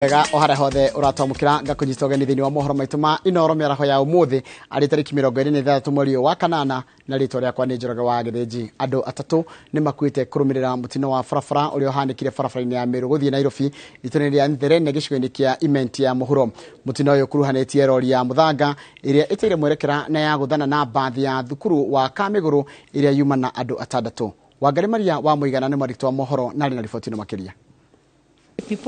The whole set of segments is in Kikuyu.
Wega o harĩa hothe ũratwamũkĩra ngakũnyita ũgeni thĩinĩ wa mohoro maitũ ma Inooro mĩaraho ya ũmũthĩ arĩ tarĩki 26 mweri ũyũ wa kanana na rĩtwa rĩakwa nĩ Njoroge wa Gĩthĩnji. Andũ atatũ nĩ makuĩte kũrũmĩrĩra mũtino wa barabara ũrĩa ũhanĩkire barabara-inĩ ya Meru gũthiĩ Nairobi itũra-inĩ rĩa Ntherene gĩcigo-inĩ kĩa Imenti ya mũhuro. Mũtino ũyũ ũkuruhanĩtie rori ya mũthanga ĩrĩa ĩteire mwerekera na ya gũthana na mbathi ya thukuru wa Kamĩgũrũ ĩrĩa yuma na andũ atandatũ. Wangari Maria wa Mũigana nĩ mwandĩki wa mohoro na arĩ na riboti ĩno makĩria.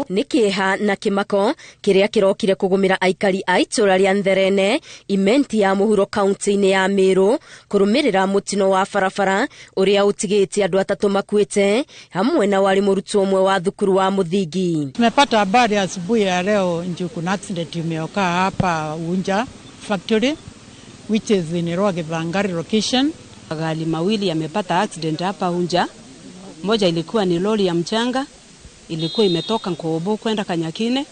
Nĩ kĩeha na kĩmako kĩrĩa kĩrokire kũgũmĩra aikari a itũra rĩa Ntherene Imenti ya mũhuro kaunti-inĩ ya Meru kũrũmĩrĩra mũtino wa barabara ũrĩa ũtigĩte andũ atatũ makuĩte hamwe na warĩ mũrutwo ũmwe wa thukuru wa mũthingi. Tumepata habari asubuhi ya leo nju kuna accident imeokaa hapa Unja factory which is in Rua Githangari location. Magari mawili yamepata accident hapa Unja. Moja ilikuwa ni lori ya mchanga ilikuwa imetoka Nkobo kwenda Kanyakine.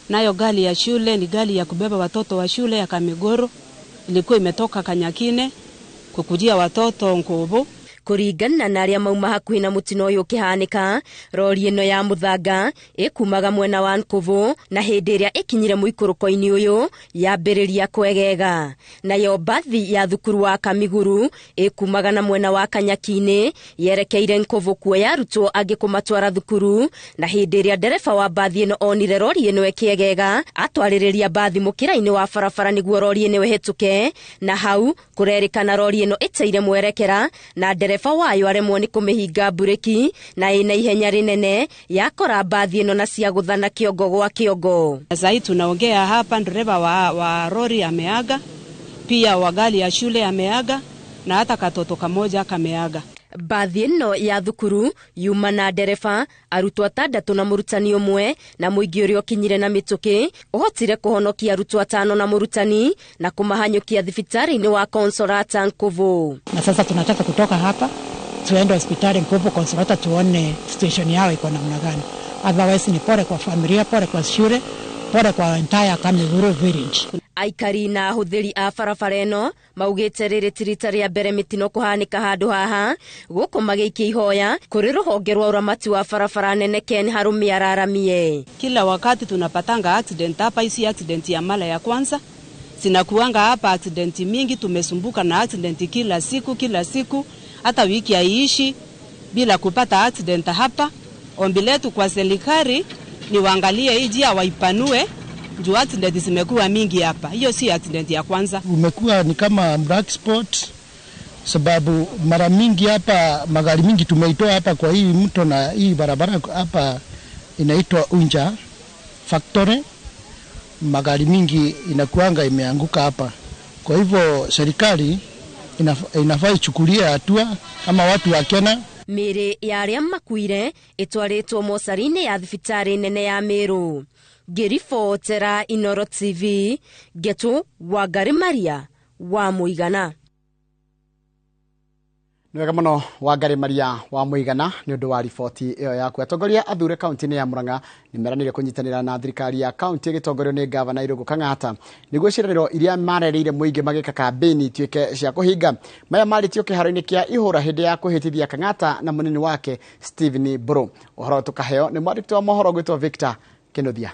Nayo gari ya shule ni gari ya kubeba watoto wa shule ya Kamigoro ilikuwa imetoka Kanyakine kukujia watoto Nkobo. Kũringana na arĩa mauma hakuhĩ na mũtino ũyũ ũkĩhanĩka, rori ĩno ya mũthanga ĩkumaga mwena wa Nkovu na hĩndĩ ĩrĩa ĩkinyire mũikũrũko-inĩ ũyũ yambĩrĩria kwegega. Nayo mbathi ya thukuru wa Kamiguru ĩkumaga na mwena wa Kanyaki-inĩ yerekeire Nkovu kuoya arutwo angĩ kũmatwara thukuru, na hĩndĩ ĩrĩa ndereba wa mbathi ĩno onire rori ĩno ĩkĩegega atwarĩrĩria mbathi mũkĩra-inĩ wa barabara nĩguo rori ĩno ĩhĩtũke, na hau kũrerĩkana rori ĩno ĩteire mwerekera na ndereba wayo aremwo nĩ kũmĩhinga mburĩki na ĩna ihenya rĩnene yakora mbathi ĩno na ciagũthana kĩongo gwa kĩongo. Sasa tunaongea hapa ndereva wa lori ameaga, pia wa gari ya shule ameaga na hata katoto kamoja kameaga. Mbathi ĩno ya thukuru yuma na ndereba arutwo atandatũ na mũrutani ũmwe na mũingĩ ũrĩa ũkinyire na mĩtũkĩ ũhotire kũhonokia arutwo atano na mũrutani na kũmahanyũkia thibitarĩ-inĩ wa Consolata Nkovu. Na sasa tunataka kutoka hapa tuende hospitali Nkovu Consolata tuone situation yao iko namna gani. Otherwise ni pole kwa familia, pole kwa shule, pole kwa entire Kamiguru village. Aikari na ahũthĩri a barabara ĩno maugĩte rĩrĩ ti rita rĩa mbere mĩtino kũhanĩka handũ haha gũkũ magĩikia ihoya kũrĩ rũhonge rwa ũramati wa barabara nene Ken Harũmĩ araramie. Kila wakati tunapatanga accident hapa, isi accident ya mara ya kwanza zinakuanga hapa accident mingi, tumesumbuka na accident kila siku kila siku, hata wiki haiishi bila kupata accident hapa. Ombi letu kwa serikali ni waangalie hii njia waipanue juu accident zimekuwa mingi hapa. Hiyo si accident ya kwanza. Umekuwa ni kama black spot sababu mara mingi hapa magari mingi tumeitoa hapa kwa hii mto na hii barabara hapa inaitwa Unja Factory, magari mingi inakuanga imeanguka hapa. Kwa hivyo serikali inafaa ichukulie hatua kama watu wa Kenya. Mĩĩrĩ ya arĩa makuire ĩtwarĩtwo mocarĩ-inĩ ya thibitarĩ nene ya Meru. Ngĩribotera Inooro TV, Ngetu Wangari Maria wa Mũigana. Nĩ wega mũno Wangari Maria wa Mũigana nĩ ũndũ wa riboti ĩyo yaku. Atongoria athure kaunti-inĩ ya Murang'a nĩ meranĩire kũnyitanĩra na thirikari ya kaunti ĩgĩtongorio nĩ gavana Irũngũ Kang'ata nĩguo ciĩranĩro iria marereire mũingĩ magĩka kambĩini ituĩke cia kũhinga. Maya marĩtio kĩharo-inĩ kĩa ihũra hĩndĩ ya kwĩhĩtithia Kang'ata na mũnini wake Stephen Mburu. Ũhoro tũkaheo nĩ mwandĩki wa mohoro gwĩtwo Victor Kĩnuthia.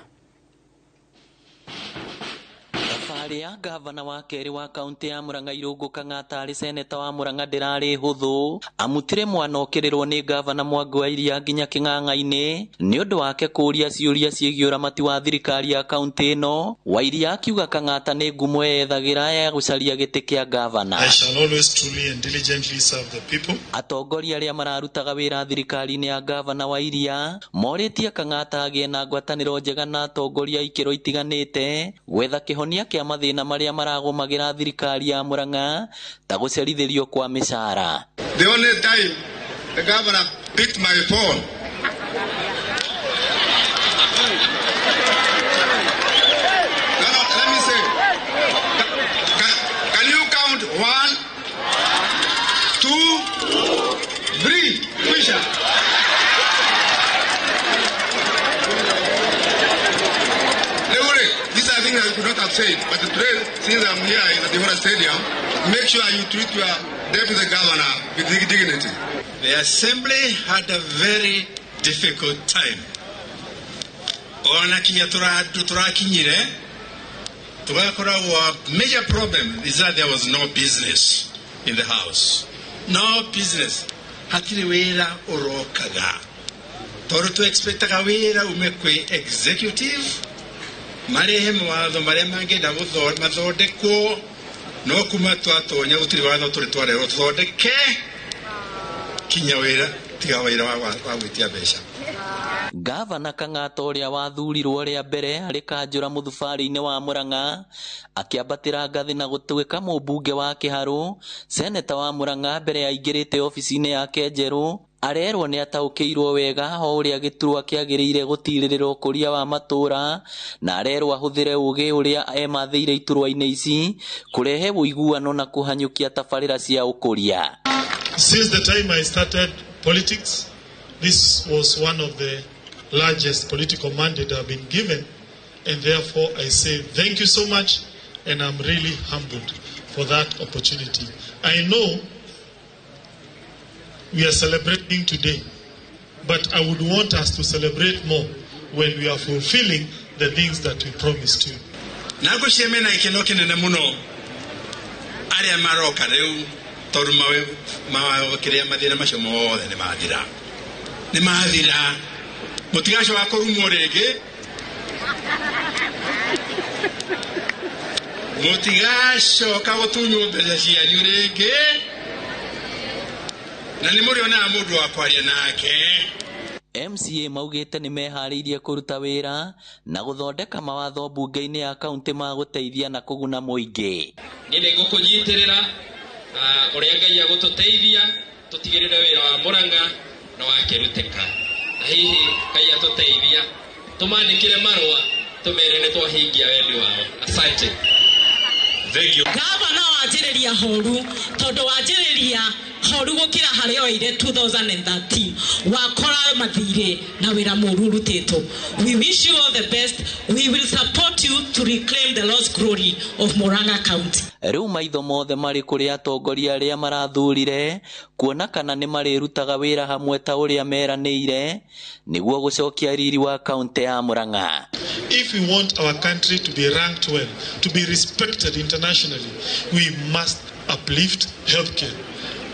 Ya gavana wa kerĩ wa kaunti ya Murang'a Irũngũ Kang'ata arĩ seneta wa Murang'a ndĩrarĩ hũthũ amutire mwana okĩrĩrwo nĩ gavana Mwangi wa Iria nginya kĩng'ang'a-inĩ nĩ ũndũ wake kũũria ciũria ciĩgiĩ ũramati wa thirikari ya kaunti ĩno. Wa Iria akiuga Kang'ata nĩ ngumo yethagĩra ya gũcaria gĩtĩ kĩa gavana. I shall always truly and diligently serve the people. Atongoria arĩa mararutaga wĩra thirikari-inĩ ya gavana wa Iria morĩtie Kang'ata agĩe na ngwatanĩro njega na atongoria ikĩro itiganĩte gwetha kĩhonia kĩa mathĩna marĩa maragũmagĩra thirikari ya Murang'a ta gũcerithĩrio kwa mĩcara. The only time the governor picked my phone no, let me say, can you count 1, 2, 3? Kwisha. These are things I could not have said, but today, since I'm here at the Ihura Stadium, make sure you treat your deputy governor with dignity. The assembly had a very difficult time. Ona kinya turakinyire tugakoragwo major problem is that there was no business in the house. No business. Hatirĩ wĩra ũrokaga. Tondũ tu expectaga wĩra ume kwĩ executive marehe mawatho marĩa mangĩenda mathondekwo, no kuma twatonya gũtirĩ watho tũrĩ twarehwo tũthondeke kinya wĩra tiga wĩra wa gwĩtia mbeca. Gavana Kang'ata ũrĩa wathurirwo rĩa mbere arĩ kanjũra mũthubarĩ-inĩ wa Murang'a akĩambatĩra ngathĩ na gũtuĩka mũmbunge wa Kĩharũ, seneta wa Murang'a mbere aingĩrĩte obici-inĩ yake njerũ arerwo nĩ ataũkĩirwo wega o ũrĩa gĩturwa kĩagĩrĩire gũtirĩrĩra ũkũria wa matũũra, na arerwo ahũthĩre ũgĩ ũrĩa emathĩire iturwa-inĩ ici kũrehe ũiguano na kũhanyũkia tabarĩra cia ũkũria. Since the time I started politics, this was one of the largest political mandate I've been given, and therefore I say thank you so much, and I'm really humbled for that opportunity. I know we are celebrating today, but I would want us to celebrate more when we are fulfilling the things that we promised you. Na ngwĩciria mena gĩkeno kĩnene mũno arĩa maroka rĩu, tondũ kĩrĩa mathĩna macio mothe nĩ mathira, nĩ mathira, mũtigacoka kũrumwo rĩngĩ, mũtigacoka gũtunywo mbeca cianyu rĩngĩ, na nĩ mũrĩonaga mũndũ wa kwaria nake. MCA maugĩte nĩ meharĩirie kũruta wĩra na gũthondeka mawatho mbunge-inĩ ya kaunti ma gũteithia na kũguna mũingĩ. Niĩ nĩ ngũkũnyitĩrĩra na ũrĩa Ngai agũtũteithia tũtigĩrĩre wĩra wa Murang'a na wakĩrutĩka, na hihi Ngai atũteithia tũmandĩkĩre marũa tũmere nĩ twahingia wendi wao. Asante. Thank you. Gavana wanjĩrĩria horu tondũ wanjĩrĩria horu gũkĩra harĩa oire 2013 wakora mathirĩ na wĩra mũru ũrutĩtwo. We wish you all the best. We will support you to reclaim the lost glory of Murang'a County. Rĩu maitho mothe marĩ kũrĩ atongoria arĩa marathurire kuona kana nĩ marĩrutaga wĩra hamwe ta ũrĩa meranĩire nĩguo gũcokia riri wa kaunti ya Murang'a. If we want our country to be ranked well, to be respected internationally, we must uplift healthcare.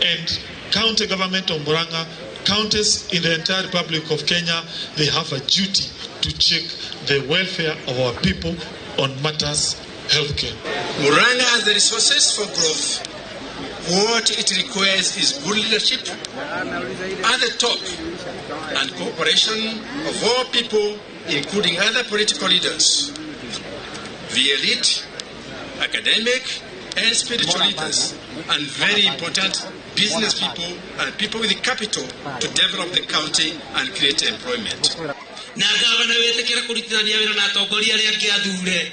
And county government of Murang'a, counties in the entire Republic of Kenya, they have a duty to check the welfare of our people on matters healthcare. Murang'a has the resources for growth. What it requires is good leadership at the top and cooperation of all people, including other political leaders, the elite, academic, and spiritual leaders, and very important, business people and people with the capital to develop the county and create employment. Na gavana wĩtĩkĩra kũrutithania wĩra na atongoria arĩa angĩ athure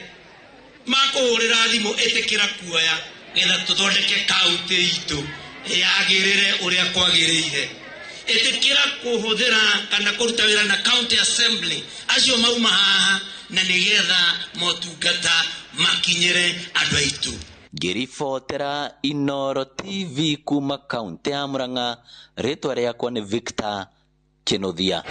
makũhũrĩra thimũ, ĩtĩkĩra kuoya getha tũthondeke kaunti itũ yagĩrĩre ũrĩa kwagĩrĩire. Ĩtĩkĩra kũhũthĩra kana kũruta wĩra na county assembly acio mauma haha, na nĩgetha motungata makinyĩre andũ aitũ. Ngĩribotera Inooro TV kuma kaunti ya Murang'a, rĩtwa rĩakwa nĩ Victor Kĩnuthia.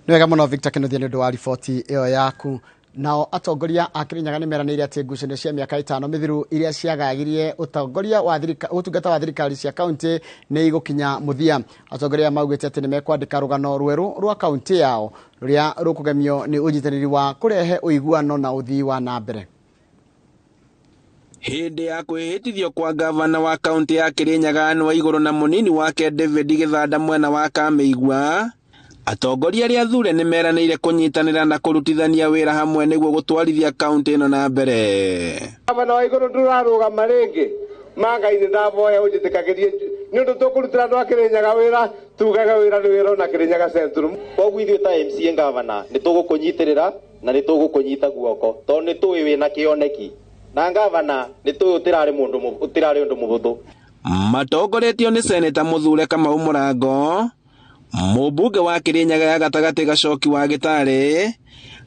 Nĩ wega mũno Victor Kĩnuthia nĩ ũndũ wa riboti ĩyo yaku. Nao atongoria a Kĩrĩnyaga nĩ meranĩire atĩ ngucanio cia mĩaka 5 mĩthiru iria ciagagirie ũtongoria wa ũtungata wa thirikari cia kaunti nĩ igũkinya mũthia. Atongoria maugĩte atĩ nĩ mekwandĩka rũgano rwerũ rwa kaunti yao rũrĩa rũkũgemio nĩ ũnyitanĩri wa kũrehe ũiguano na ũthii wa na mbere. Hĩndĩ ya kwĩhĩtithio kwa gavana wa kaunti ya Kĩrĩnyaga Anne Waigũrũ na mũnini wake David Gĩthanda mwena wa Kamĩigua, atongoria arĩa athure nĩ meranĩire kũnyitanĩra na kũrutithania wĩra hamwe nĩguo gũtwarithia kaunti ĩno na mbere. Gavana Waigũrũ ndũrarũgama rĩngĩ, ma Ngai nĩ ndavoya ũnjĩtĩkagĩrie nĩ ũndũ tũkũrutĩra andũ a Kĩrĩnyaga wĩra, tugaga wĩra nĩ wĩra ona Kĩrĩnyaga Central. Koguo ithuĩ ta MCA gavana nĩ tũgũkũnyitĩrĩra na nĩ tũgũkũnyita guoko tondũ nĩ tũĩ wĩna kĩoneki, na gavana nĩ tũĩ ũtirarĩ ũndũ mũhũthũ. Matongoretio nĩ seneta Mũthure Kamau Mũrango, mũmbunge wa Kĩrĩnyaga ya gatagatĩ Gacoki wa Gĩtarĩ,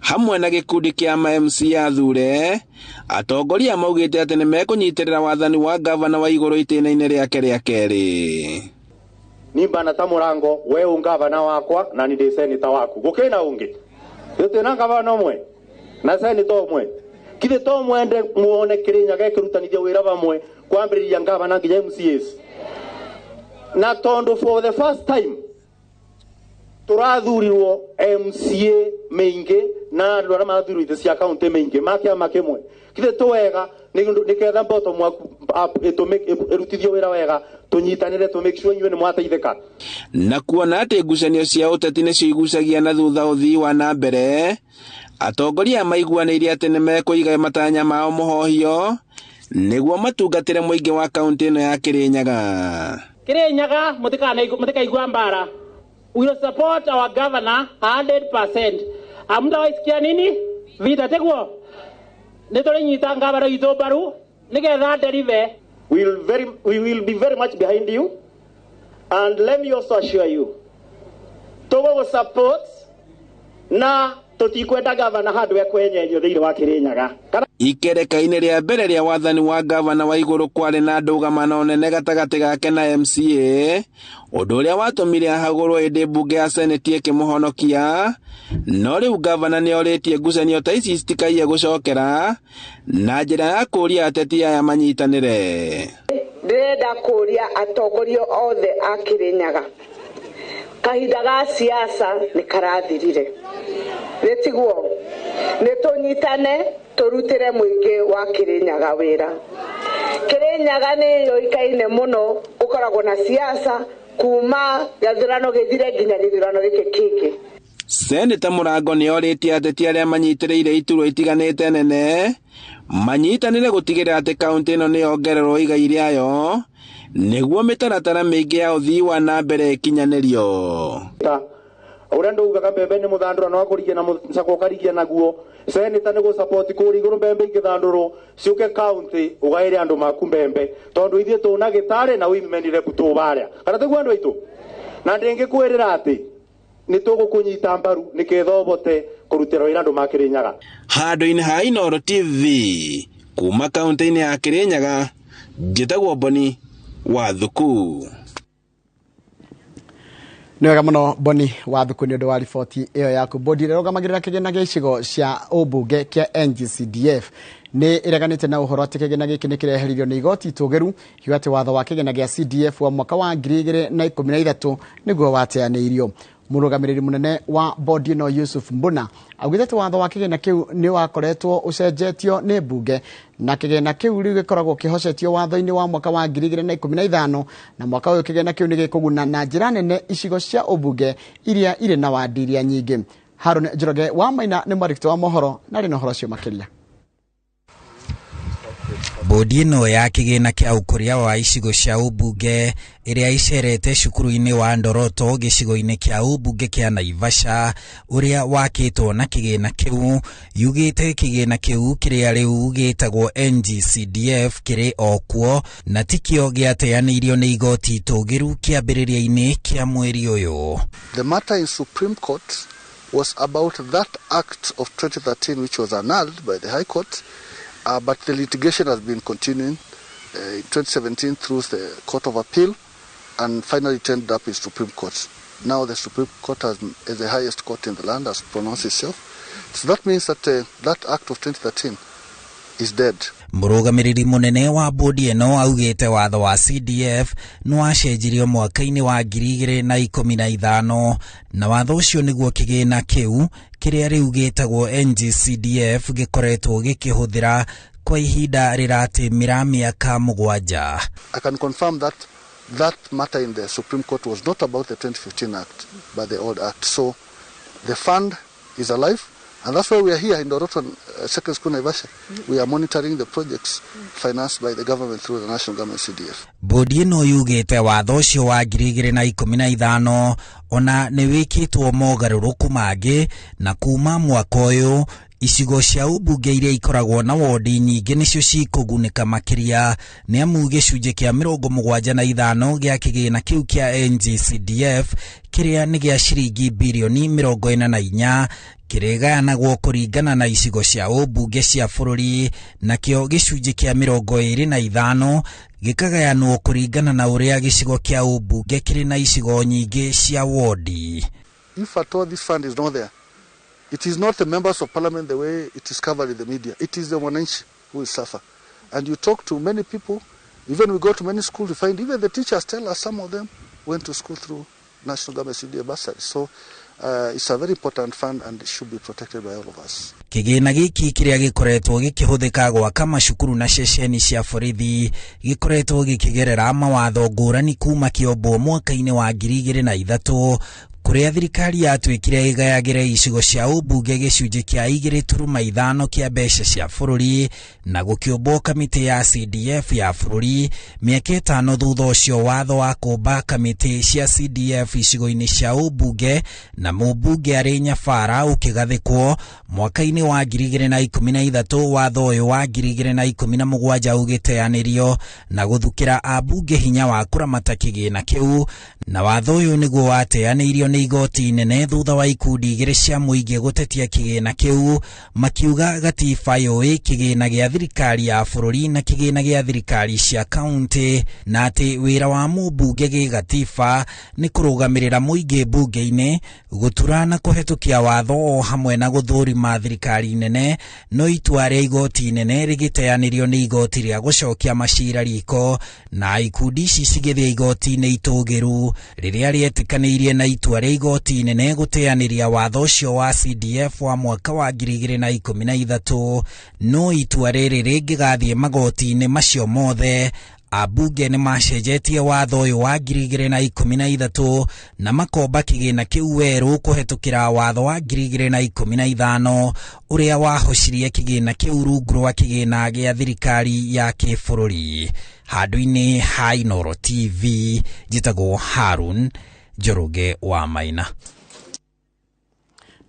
hamwe na gĩkundi kĩa ma MCA athure, atongoria maugĩte atĩ nĩ mekũnyitĩrĩra wathani wa gavana Waigũrũ itĩna-inĩ rĩake rĩa kerĩ. Nimbana ta murango we ungavana wakwa na ni ndi seneta waku. Gukina ungi. Twina ngavana umwe na seneta umwe. Kithe to mwende muone Kirinyaga ikirutanithia wira vamwe kwambiriria ngavana nginya MCAs. Na tondu for the first time turathurirwo MCA maingi na andu aria mathurirwo itĩ cia county maingi ma kiama kimwe. Kithe to wega niketha bottom up ĩrutithio wĩra wega tunyitanire to make sure inyuĩ nĩ mwateithĩka. Na kuona atĩ ngucanio cia ũteti nĩcio igucagia na thutha ũthii wa na mbere, atongoria maiguanĩire atĩ nĩmekũiga matanya mao mũhohio nĩguo matungatĩre mũingĩ wa kaunti ĩno ya Kirinyaga. Kirinyaga mũtikaigua mbara. We will support our governor 100%. Amdawaisikia nini? Vita teguo. Nĩtũrĩnyita ngavana witũ mbaru nĩgetha deliver. We will be very much behind you, and let me also assure you tũgũgũ support na tũtikwenda gavana handũ ekwenyenyo thĩinĩ wa Kirinyaga. Ikereka-inĩ rĩa mbere rĩa wathani wa gavana wa igũrũ kwarĩ na ndũgamano nene gatagatĩ gake na MCA, ũndũ ũrĩa watũmire ahagũrwo ĩndĩ mbunge ya seneti ĩkĩmũhonokia. No rĩu gavana nĩorĩtie ngucanio ta ici citikaiye gũcokera na njĩra ya kũũria ateti aya manyitanĩre. Ndĩrenda kũũria atongoria othe a Kirinyaga, kahinda ga siasa nĩ karathirire, nĩtiguo? Nĩ tũnyitane tũrutĩre mũingĩ wa Kirinyaga wĩra. Kirinyaga nĩ yũĩkaine mũno gũkoragwo na siasa kuma gĩthurano gĩthire nginya gĩthurano gĩkĩ kĩngĩ. Seneta Mũrango nĩorĩtie ateti arĩa manyitĩrĩire iturwa itiganĩte nene manyitanĩre gũtigĩrĩra atĩ kaunti ĩno nĩyongererwo igai rĩayo nĩguo mĩtaratara mĩingĩ ya ũthii wa na mbere ĩkinyanĩrio. Ũrĩa ndaugaga mbembe nĩ mũthandũra no akũrigia na mũcakwo ũkarigia naguo. Seneta nĩ gũsupport kũrĩa igũrũ mbembe ingĩthandũrwo ciũke county ũgaĩre andũ maku mbembe, tondũ ithuĩ tũna gĩtarĩ na women rep tũbarĩa kana tiguo andũ aitũ. Na ndĩngĩkwĩrĩra atĩ nĩ tũgũkũnyita mbaru nĩketha ũhote kũrutĩra wĩra andũ ma Kirinyaga. Handũ-inĩ ha Inooro TV kuma kaunti-inĩ ya Kirinyaga, njĩtagwo Boni wa Thuku. Nĩ wega mũno Boni wa Thuku nĩ ũndũ wa riboti ĩyo yaku. Bodi ĩrĩa ĩrũgamagĩrĩra kĩgĩna gĩa icigo cia ũmbunge kĩa NGCDF nĩ ĩreganĩte na ũhoro atĩ kĩgĩna gĩkĩ nĩ kĩreheririo nĩ igoti itũgĩru, kiuga atĩ watho wa kĩgĩna gĩa CDF wa mwaka wa 2013 nĩguo wateanĩirio. Mũrũgamĩrĩri mũnene wa bodi ĩno Yusuf Mbuna augĩte atĩ watho wa kĩgĩna kĩu nĩ wakoretwo ũcenjetio nĩ mbunge na kĩgĩna kĩu rĩu gĩkoragwo kĩhocetio watho-inĩ wa mwaka wa 2015, na mwaka ũyũ kĩgĩna kĩu nĩ gĩkũguna na njĩra nene icigo cia ũmbunge iria irĩ na wandi iria nyingĩ. Harũn Njoroge wa Maina nĩ mwandĩki wa mohoro na arĩ na ũhoro ũcio makĩria. Bodi ĩno ya kĩgĩna kĩa ũkũria wa icigo cia ũmbunge ĩrĩa icerete cukuru-inĩ wa Ndoroto gĩcigo-inĩ kĩa ũmbunge kĩa Naivasha ũrĩa wakĩtwo na kĩgĩna kĩu yugĩte kĩgĩna kĩu kĩrĩa rĩu gĩtagwo NGCDF kĩrĩ o kuo na tikĩo gĩateanĩirio nĩ igoti itũgĩru kĩambĩrĩria-inĩ kĩa mweri ũyũ. The matter in Supreme Court was about that act of 2013 which was annulled by the High Court. But the litigation has been continuing in 2017 through the Court of Appeal and finally it ended up in Supreme Court. Now the Supreme Court, is the highest court in the land, has pronounced itself. So that means that that act of 2013 is dead. Mũrũgamĩrĩri mũnene wa bodi ĩno augĩte watho wa CDF nĩ wacenjirio mwaka-inĩ wa 2015 na watho ũcio nĩguo kĩgĩna kĩu kĩrĩa rĩu gĩtagwo NGCDF gĩkoretwo gĩkĩhũthĩra kwa ihinda rĩratĩmĩra mĩaka 7. I can confirm that that matter in the Supreme Court was not about the 2015 Act but the old Act. So the fund is alive. And that's why we are here in Ndoroto Secondary School Naivasha. We are monitoring the projects financed by the government through the National Government CDF. Bodi ĩno yugĩte watho ũcio wa 2015 ona nĩ wĩkĩtwo mogarũrũku mangĩ na kuma mwaka ũyũ icigo cia ũmbunge iria ikoragwo na wodi nyingĩ nĩcio cikũgunĩka makĩria nĩ amu gĩcunjĩ kĩa 75 gĩa kĩgĩna kĩu kĩa NGCDF kĩrĩa nĩ gĩa ciringi birioni 44 kĩrĩgayanagwo kũringana na icigo cia ũmbunge cia bũrũri, nakĩo gĩcunjĩ kĩa 25 Gĩkagayanwo kũringana na ũrĩa gĩcigo kĩa ũmbunge kĩrĩ na icigo nyingĩ cia wondi. If at all this fund is not there, it is not the members of parliament the way it is covered in the media. It is the mwananchi who will suffer. And you talk to many people, even we go to many schools, you find even the teachers tell us some of them went to school through national government CDF bursary. So it's a very important fund and it should be protected by all of us. Kĩgĩna gĩkĩ kĩrĩa gĩkoretwo gĩkĩhũthĩka gwaka macukuru na ceceni cia borithi gĩkoretwo gĩkĩgerera mawatho ngũrani kuma kĩombwo mwaka-inĩ wa 2003 kũrĩa thirikari yatuĩkire ĩgayagĩre icigo cia ũmbunge gĩcunjĩ kĩa 2.5 kĩa mbeca cia bũrũri na gũkĩũmbwo kamĩtĩ ya CDF ya bũrũri mĩaka 5 thutha ũcio watho wa kũmba kamĩtĩ cia CDF icigo-inĩ cia ũmbunge na mũmbunge arĩ nyabara ũkĩgathĩkwo mwaka-inĩ wa 2013 watho ũyũ wa 2017 ũgĩteanĩrio na gũthukĩra ambunge hinya wa kũramata kĩgĩna kĩu na watho ũyũ nĩguo wateanĩirio nĩ igoti inene thutha wa ikundi igĩrĩ cia mũingĩ gũtetia kĩgĩna kĩu makiuga gatiba yũĩ kĩgĩna gĩa thirikari ya bũrũri na kĩgĩna gĩa thirikari cia kaunti na atĩ wĩra wa mũmbunge gĩgatiba nĩ kũrũgamĩrĩra mũingĩ mbunge-inĩ gũtura na kũhetũkia watho o hamwe na gũthũrima thirikari nene no itua rĩa igoti inene rĩgĩteanĩrio nĩ igoti rĩa gũcokia macira riko na ikundi ici cigĩthiĩ igoti-inĩ itũgĩru rĩrĩa rĩetĩkanĩirie na itua rĩa igoti inene gũteanĩria watho ũcio wa CDF wa mwaka wa 2013 no itua rĩrĩ rĩngĩgathiĩ magoti-inĩ macio mothe ambunge nĩ macenjetie watho ũyũ wa 2013 na makomba kĩgĩna kĩu werũ kũhetũkĩra watho wa 2015 ũrĩa wahocirie kĩgĩna kĩu rungu rwa kĩgĩna gĩa thirikari ya kĩbũrũri. Handũ-inĩ ha Inooro TV njĩtagwo Harun Njoroge wa Maina.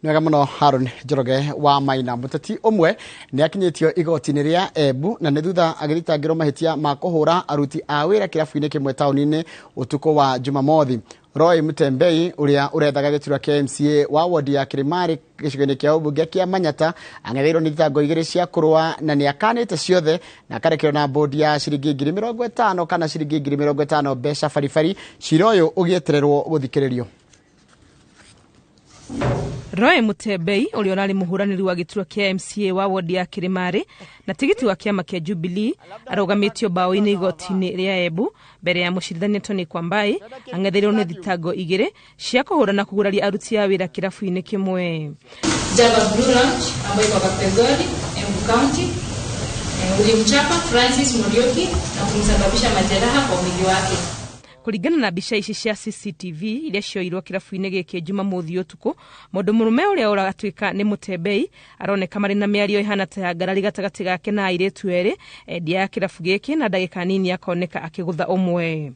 Nĩ wega mũno Harun Njoroge wa Maina. Mũteti ũmwe nĩ akinyĩtio igoti-inĩ rĩa Embu na nĩ thutha agĩthitangĩrwo mahĩtia ma kũhũra aruti a wĩra kĩrabu-inĩ kĩmwe taũni-inĩ ũtukũ wa Jumamothi. Roy Mutembei ũrĩa ũrethaga gĩturwa kĩa MCA wa wodi ya Kĩrĩmarĩ gĩcigo-inĩ kĩa ũmbunge kĩa Manyata ang'etheirwo nĩ thitango igĩrĩ cia kũrũa na nĩ akanĩte ciothe na akarekerwo na bodi ya ciringi 50,000 kana ciringi 50,000 mbeca baribari. Cira ũyũ ũgĩetererwo gũthikĩrĩrio. Roy Mutembei ũrĩa ũrarĩ mũhũranĩri wa gĩturwa kĩa MCA wa wodi ya Kĩrĩmarĩ na tigiti wa kĩama kĩa Jubilee arũgamĩtio mbaũ-inĩ igoti-inĩ rĩa Embu mbere ya mũcirithania Tony Kwambai ang'etheirwo nĩ thitango igĩrĩ cia kũhũra na kũguraria aruti a wĩra kĩrabu-inĩ kĩmwe. Java Blue Lounge ambayo iko Kapegori, Embu County, ulimchapa Francis Muriuki na kumsababisha majeraha kwa mwili wake. Kũringana na mbica ici cia CCTV iria cioirwo kĩrabu-inĩ gĩkĩ Jumamothi ũtukũ, mũndũ mũrũme ũrĩa ũratuĩka nĩ Mutembei aroneka marĩ na mĩario ĩhana ta ya ngarari gatagatĩ gake na airĩtu erĩ endia ya kĩrabu gĩkĩ na ndagĩka nini akoneka akĩgũtha ũmwe.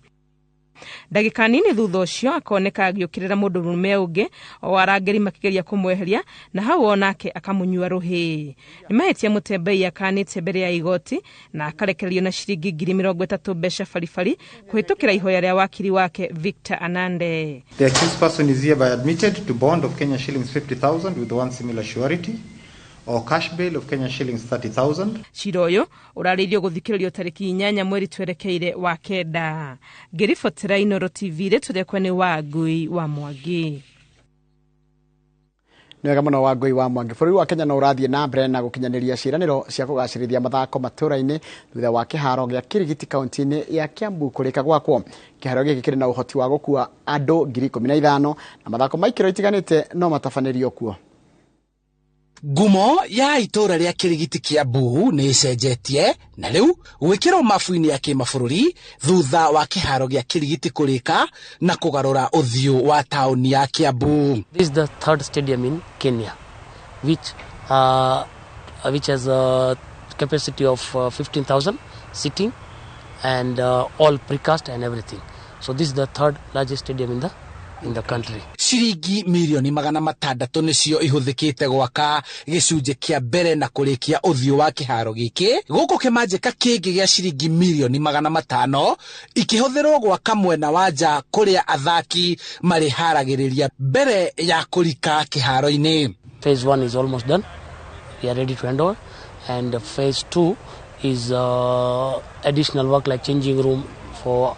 Ndagĩka nini thutha ũcio akoneka agĩũkĩrĩra mũndũ mũrũme ũngĩ o arangĩri makĩgeria kũmweheria na hau onake akamũnyua rũhĩ. Nĩ mahĩtia Mutembei akanĩte mbere ya igoti na akarekererio na ciringi 30,000 mbeca baribari kũhĩtũkĩra ihoya rĩa wakiri wake Victor Anande. The accused person is hereby admitted to bond of Kenya shillings 50,000 with one similar surety or cash bail of Kenya shillings 30,000. Cira ũyũ ũrarĩirio gũthikĩrĩrio tarĩki 8 mweri twerekeire wa kenda. Ngĩribotera Inooro TV rĩtwa rĩakwa nĩ Wangui wa Mwangi. Nĩ wega mũno Wangui wa Mwangi. Bũrũri wa Kenya no ũrathiĩ na mbere na gũkinyanĩria ciĩranĩro cia kũgacĩrithia mathako matũra-inĩ thutha wa kĩharo gĩa Kirigiti kaunti-inĩ ya Kiambu kũrĩka gwakwo. Kĩharo gĩkĩ kĩrĩ na ũhoti wa gũkua andũ 15,000 na mathako ma ikĩro itiganĩte no matabanĩrio kuo. Ngumo ya itũra rĩa Kirigiti Kiambu nĩ ĩcenjetie na rĩu gwĩkĩrwo mabu-inĩ ya kĩmabũrũri thutha wa kĩharo gĩa Kirigiti kũrĩka na kũgarũra ũthiũ wa taũni ya Kiambu. This is the third stadium in Kenya which has a capacity of 15,000 seating and all precast and everything. So this is the third largest stadium in the country. Ciringi mirioni 600 nĩcio ihũthĩkĩte gwaka gĩcunjĩ kĩa mbere na kũrĩkia ũthiũ wa kĩharo gĩkĩ gũkũ kĩmanjĩka kĩngĩ gĩa ciringi mirioni 500 ikĩhũthĩrwo gwaka mwena wa nja kũrĩa athaki marĩharagĩrĩria mbere ya kũrika kĩharo-inĩ. Phase 1 is almost done. We are ready to hand over, and phase 2 is additional work like changing room for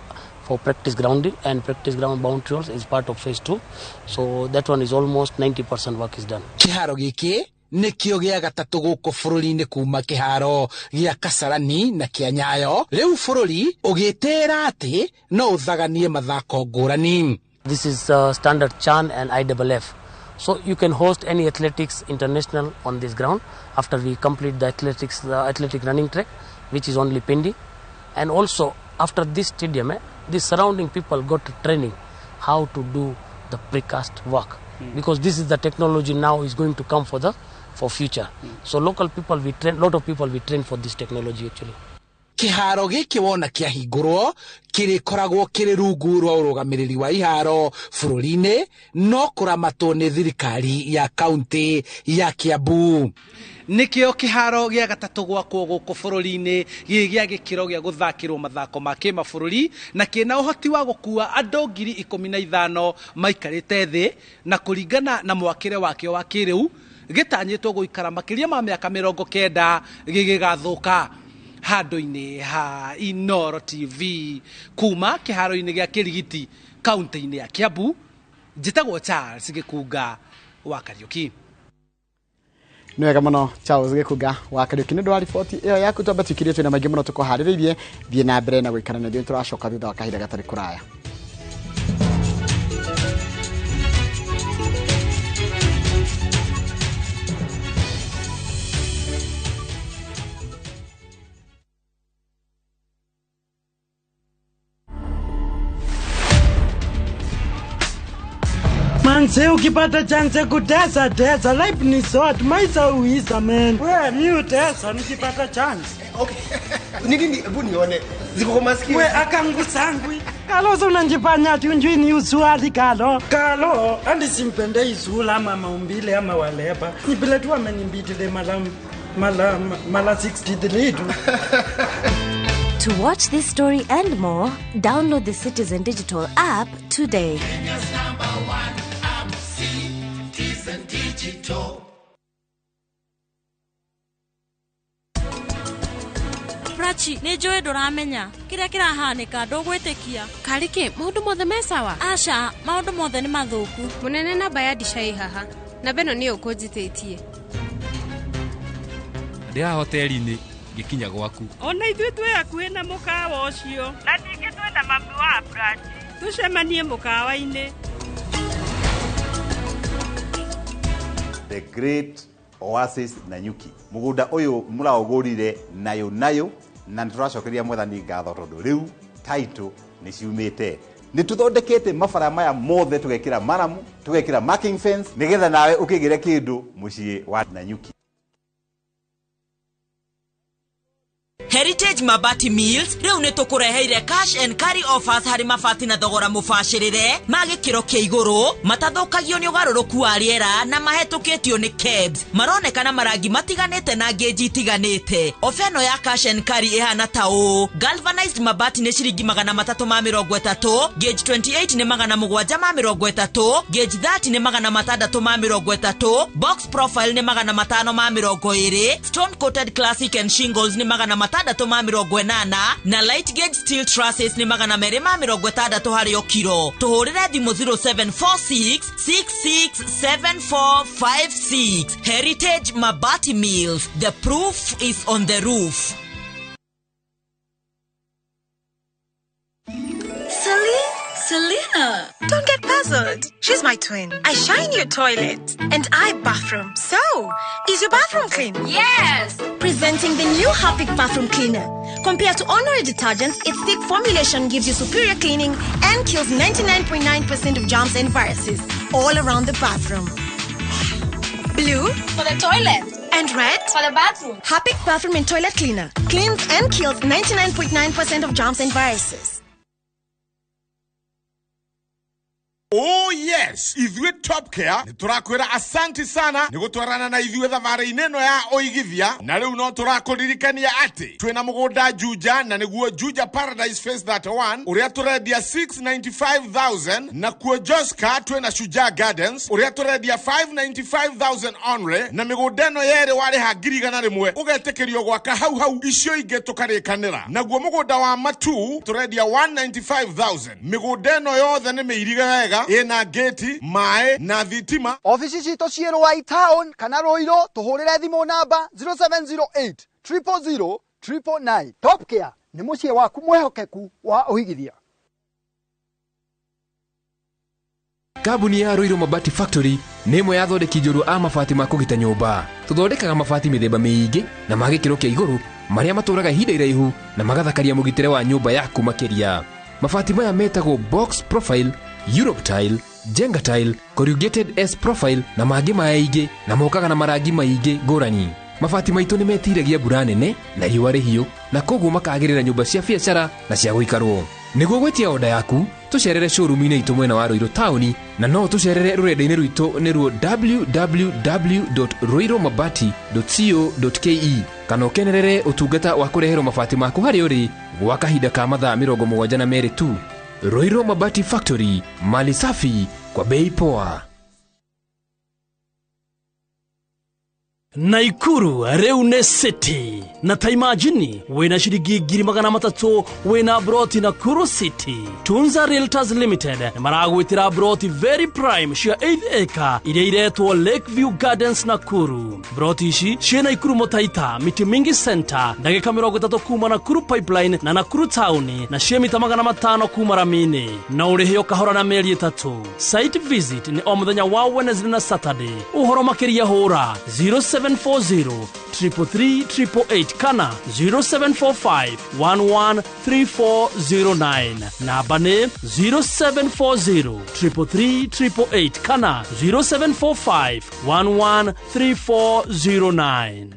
practice ground and practice ground boundary walls is part of phase 2. So that one is almost 90% work is done. Kĩharo gĩkĩ nĩkĩo gĩa gatatũ gũkũ bũrũri-inĩ kuma kĩharo gĩa Kasarani na kĩa Nyayo. Rĩu bũrũri ũgĩtĩra atĩ no ũthaganie mathako ngũrani. This is standard CHAN and IFF. So you can host any athletics international on this ground after we complete the athletic running track, which is only pending. And also after this stadium, the surrounding people got training how to do the precast work, because this is the technology now is going to come for the future. So local people, we train, lot of people we train for this technology actually. Kĩharo gĩkĩ wona kĩahingũrwo kĩrĩkoragwo kĩrĩ rungu rwa ũrũgamĩrĩri wa iharo bũrũri-inĩ no kũramatwo nĩ thirikari ya kaunti ya Kiambu. Nĩkĩo kĩharo gĩa gatatũ gwakwo gũkũ bũrũri-inĩ gĩ gĩa gĩkĩro gĩa gũthakĩrwo mathako ma kĩmabũrũri na kĩna ũhoti wa gũkua andũ 15,000 maikarĩte thĩ, na kũringana na mwakĩre wakĩo wa kĩrĩu gĩtanyĩtwo gũikara makĩria ma mĩaka 90 gĩgĩgathũka. Handũ-inĩ ha Inooro TV kuma kĩharo-inĩ gĩa Kĩrigiti kaunti-inĩ ya Kiambu, njĩtagwo Charles Gĩkunga wa Kariuki. Nĩ wega mũno Charles Gĩkunga wa Kariuki nĩ ũndũ wa riboti ĩyo yaku. Twambe tuikirie twĩna maingĩ mũno tũkũharĩrĩirie. Thiĩ na mbere na gũikara na ithuĩ, tũracoka thutha wa kahinda gatarĩ kũraya. Manze ukipata chance kutesa tesa, life ni short, maisha uisa man. Wewe mi utesa nikipata chance. Okay. Nini hebu nione ziko kwa masikio. We akangu sangwi. Kalo so unanjifanya ati unjui ni uswali kalo. Kalo andi simpende izula ama maumbile ama waleba. Ni vile tu amenimbitile mala 63 tu. To watch this story and more, download the Citizen Digital app today. Kenya's #1 app, Citizen Digital. Prachi, nĩ njũĩ ndũramenya kĩrĩa kĩrahanĩka, ndũgwĩtĩkia. Karĩkĩ, maũndũ mothe me sawa? Aca, maũndũ mothe nĩ mathũku. Mũnene namba ya ndica ĩ haha, namba ĩno nĩyo ũkũnjĩtĩtie. Ndĩ haha hoteli-inĩ ngĩkinya gwaku. Ona ithuĩ twĩ hakuhĩ na mũkawa ũcio. Na ningĩ twĩna mami wa Prachi. Tũcemanie mũkawa-inĩ. The Great Oasis Nanyuki. Mũgũnda ũyũ mũraũgũrire nayo nayo na nĩtũracokeria mwathani ngatho tondũ rĩu title nĩ ciumĩte. Nĩ tũthondekete mabara maya mothe, tũgekĩra maramu, tũgekĩra marking fence nĩgetha nawe ũkĩgĩre kĩndũ mũciĩ wa Nanyuki. Heritage Mabati Mills rĩu nĩ tũkũreheire cash and carry offers harĩ mabati na thogora mũbacĩrĩre ma gĩkĩro kĩa igũrũ, matathũkagio nĩ ũgarũrũku wa rĩera na mahetũkĩtio nĩ KEBS. Maronekana marangi matiganĩte na ngĩnji itiganĩte. Ofa ĩno ya cash and carry ĩhana ta ũũ: galvanized mabati nĩ ciringi 330, gauge 28 nĩ 730, gauge 30 nĩ 630, box profile nĩ 520, stone coated classic and shingles nĩ 680, na light gauge steel trusses nĩ 260 harĩ o kiro. Tũhũrĩre thimũ 0746 667456. Heritage Mabati Mills, the proof is on the roof. Selena, don't get puzzled. She's my twin. I shine your toilet and I bathroom. So, is your bathroom clean? Yes! Presenting the new Harpic bathroom cleaner. Compared to ordinary detergents, its thick formulation gives you superior cleaning and kills 99.9% of germs and viruses all around the bathroom. Blue for the toilet and red for the bathroom. Harpic bathroom and toilet cleaner cleans and kills 99.9% of germs and viruses. Oh yes, ithuĩ Top Care nĩ tũrakwĩra asanti sana nĩ gũtwarana na ithuĩ thabarĩ-inĩ ĩno ya ũigithia, na rĩu no tũrakũririkania atĩ twĩna mũgũnda Juja, na nĩguo Juja Paradise Phase 31 ũrĩa tũrendia 695,000, na kuo Joska twĩna Shujaa Gardens ũrĩa tũrendia 595,000 only, na mĩgũnda ĩno yerĩ warĩha 100,000 ũgetĩkĩrio gwaka hau hau, icio ingĩ tũkarĩkanĩra. Naguo mũgũnda wa Matu tũrendia 195,000. Mĩgũnda ĩno yothe nĩ mĩirige wega, ĩna ngĩti, maĩ na thitima. Ofici citũ ciĩ Ruai Town kana Ruiru, tũhũrĩre thimũ namba 0708 000 999. Top Care nĩ mũciĩ waku mwĩhokeku wa ũigithia. Kambuni ya Ruiru Mabati Factory nĩ ĩmwe ya athondeki njorua a mabati ma kũgita nyũmba. Tũthondekaga mabati mĩthemba mĩingĩ na ma gĩkĩro kĩa igũrũ marĩa matũraga ihinda iraihu na magathakaria mũgitĩre wa nyũmba yaku makĩria. Mabati maya metagwo box profile, Europe tile, Jenga tile, corrugated S profile na mangĩ maingĩ, na mokaga na marangi maingĩ ngũrani. Mabati maitũ nĩ metiragia mbura nene na riũa rĩhiũ, na koguo makagĩrĩra nyũmba cia biacara na cia gũikarwo. Nĩguo gwĩtia oda yaku, tũcerere showroom-inĩ itũ mwena wa Ruiru taũni, na no tũcerere rũrenda-inĩ rwitũ nĩruo www.ruirumabati.co.ke, kana ũkenerere ũtungata wa kũreherwo mabati maku harĩa ũrĩ gwa kahinda ka mathaa 72 tu. Ruiru Mabati Factory, mali safi kwa bei poa. Naikuru rĩu nĩ city, na ta imagine wĩna ciringi 300,000 wĩna broti Nakuru City. Tunza Realtors Limited nĩ maragwĩtĩra broti very prime cia 8 acre iria iretwo Lakeview Gardens Nakuru. Broti ici ciĩ Naikuru Mũtaita, Miti Mingi Center, ndagĩka 30 kuma Nakuru Pipeline na Nakuru Town, na ciĩ mita 500 kuma Ramini, na ũrĩhe o kahora na mĩeri 3. Site visit nĩ o mũthenya wa Wednesday na Saturday. Ũhoro makĩria hũra 0740 333 888 kana 0745 113409. Namba nĩ 0740 333 888 kana 0745 113409.